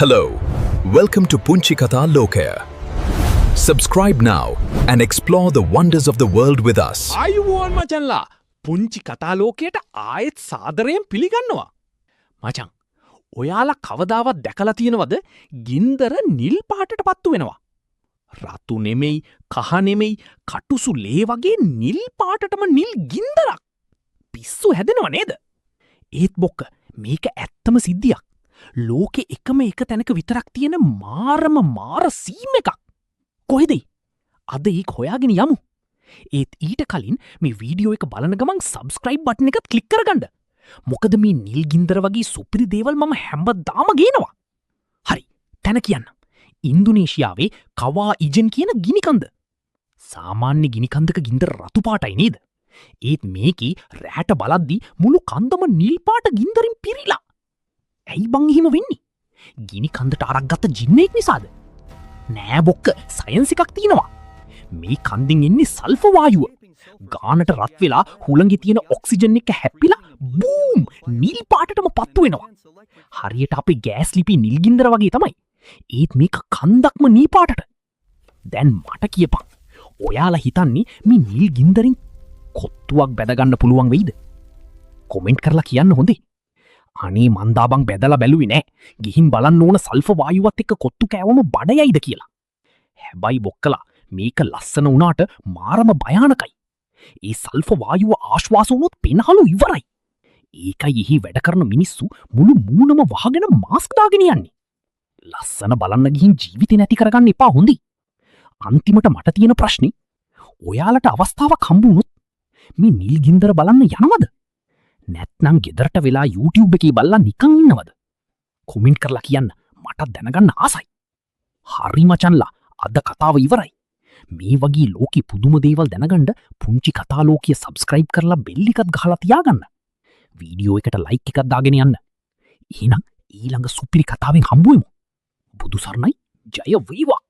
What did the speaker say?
Hello, welcome to Punchi Katha Lokaya. Subscribe now and explore the wonders of the world with us. ආයුබෝවන් මචන්ලා, පුංචි කතා ලෝකයට ආයෙත් සාදරයෙන් පිළිගන්නවා. මචං, ඔයාලා කවදාවත් දැකලා තියෙනවද ගින්දර නිල් පාටට පත්තු වෙනවා? රතු නෙමෙයි, කහ නෙමෙයි, කටුසු ලේ වගේ නිල් පාටටම නිල් ගින්දරක්. පිස්සු හැදෙනව නේද? ඒත් බොක්ක, මේක ඇත්තම සිද්ධියක්. ලෝකෙ එකම එක තැනක විතරක් තියෙන මාරම මාර සීන් එකක්. කොහෙද? අද ඒක හොයාගෙන යමු. ඒත් ඊට කලින් මේ වීඩියෝ එක බලන ගමන් සබ්ස්ක්‍රයිබ් බටන් එකත් ක්ලික් කරගන්න. මොකද මේ නිල් ගින්දර වගේ සුපිරි දේවල් මම හැමදාම ගේනවා. හරි, තැන කියන්න. ඉන්දුනීසියාවේ කවා ඉජන් කියන ගිනි කන්ද. සාමාන්‍ය ගිනි කන්දක ගින්දර රතු පාටයි නේද? ඒත් මේකේ රෑට බලද්දි මුළු කන්දම නිල් පාට ගින්දරින් පිරීලා. ඇයි බං එහෙම වෙන්නේ? ගිනි කන්දට අරක් ගත්ත ජින්නෙක් නිසාද? නෑ බොක්ක, සයන්ස් එකක් තියෙනවා. මේ කන්දෙන් එන්නේ සල්ෆර් වායුව. ගානට රත් වෙලා හුළඟේ තියෙන ඔක්සිජන් එක හැප්පිලා බූම්, නිල් පාටටම පත්තු වෙනවා. හරියට අපේ ගෑස් ලිපි නිල් ගින්දර වගේ තමයි. ඒත් මේක කන්දක්ම නිල් පාටට. දැන් මට කියපන්. ඔයාලා හිතන්නේ මේ නිල් ගින්දරින් කොත්තුවක් බැදගන්න පුළුවන් වෙයිද? කොමෙන්ට් කරලා කියන්න හොඳේ. අනේ මන්දා බං, බැදලා බැලුවේ නෑ. ගිහින් බලන්න ඕන සල්ෆර් වායුවත් එක්ක කොත්තු කෑවම බඩ යයිද කියලා. හැබැයි බොක්කලා, මේක ලස්සන වුණාට මාරම භයානකයි. ඒ සල්ෆර් වායුව ආශ්වාස වුණොත් පෙනහළු ඉවරයි. ඒකයි එහි වැඩ කරන මිනිස්සු මුළු මූණම වහගෙන මාස්ක් දාගෙන යන්නේ. ලස්සන බලන්න ගිහින් ජීවිතේ නැති කරගන්න එපා හොඳේ. අන්තිමට මට තියෙන ප්‍රශ්නේ, ඔයාලට අවස්ථාවක් හම්බ වුණොත් මේ නිල් ගින්දර බලන්න යනවද? නැත්නම් ගෙදරට වෙලා YouTube එකේ බලලා නිකන් ඉන්නවද? කොමෙන්ට් කරලා කියන්න, මටත් දැනගන්න ආසයි. හරි මචන්ලා, අද කතාව ඉවරයි. මේ වගේ ලෝකෙ පුදුම දේවල් දැනගන්න පුංචි කතා ලෝකය සබ්ස්ක්‍රයිබ් කරලා බෙල් එකත් ගහලා තියාගන්න. වීඩියෝ එකට ලයික් එකක් දාගෙන යන්න. එහෙනම් ඊළඟ සුපිරි කතාවෙන් හම්බ වෙමු. බුදු සරණයි, ජය වේවා.